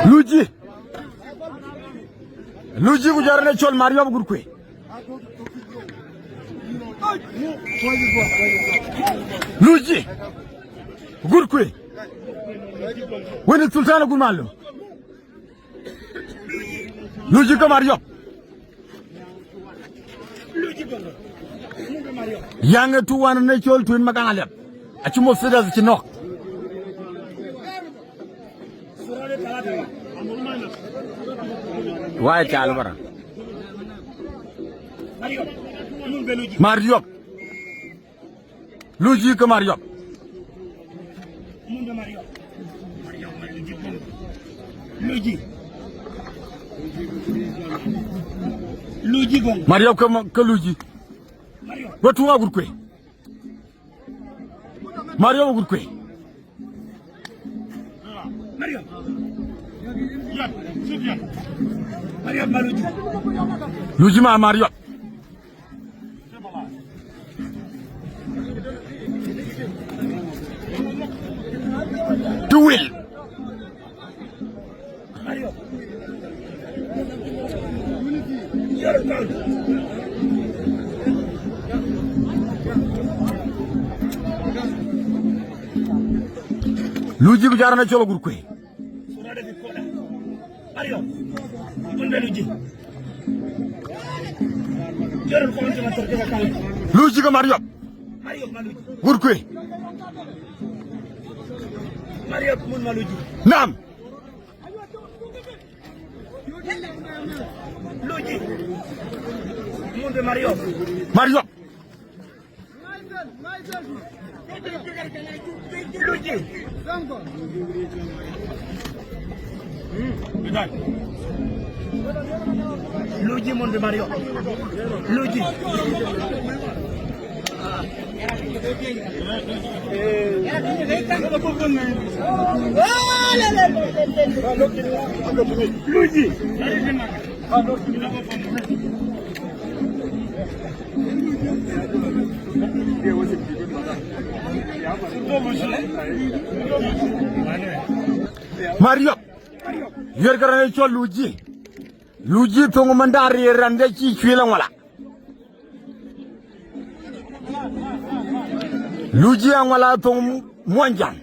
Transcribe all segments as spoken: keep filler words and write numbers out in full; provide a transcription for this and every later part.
Luji. Luji ku jɔt raan ë cɔl Mariɔp Gurkui. Luji. Gurkui. Wën ë Sultan Gumalo. Luji ke Mariɔp. Yaŋ ë tu wan në cɔl Tuïn Makaŋ Aliap. Acï Mercedes cï nɔ̈k. Wai cal bara. Mariɔp. Luji ke Mariɔp. Luji. Luji gɔŋ. Mariɔp ke ma-, ke Luji. Mariɔp. Wek tuŋ Agurkui. Mariɔp Agurkui. Mariɔp. Mariɔp ma Luji. Luji ma Mariɔp. Tuwil. Luji ku jɔt raan ë cɔl Gurkui. Luji ke Mariɔp. Gurkui. Naam. Luji. Mariɔp. Luji Mondi Mariɔp. Luji. Luji. Mariɔp. Yuɛr ke raan ë cɔl Luji. Luji thoŋ mandar ye raan de cï cuil aŋuala. Luji aŋuala thoŋ Muɔnyjäŋ.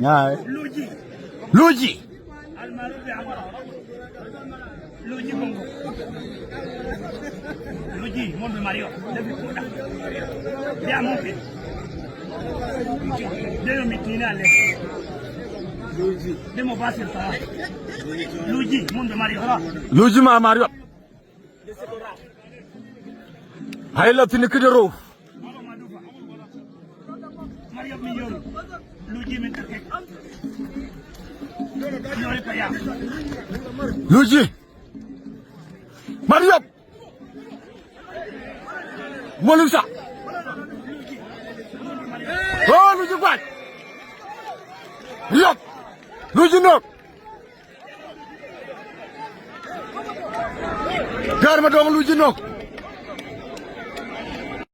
Ai. Luji. Luji. Luji Bongo. Luji Mondi Mariɔp. David Koda. Ya mumkin. Deno mitina le. Demo Basir Sawa. Luji Mondi Mariɔp. Luji ma Mariɔp. Ai la thïn këde rou. Luji. Mariɔp. Molim sa. Oh, Luji guac. Riɔp. Luji nɔ̈k. Gär Madɔŋ, Luji nɔ̈k.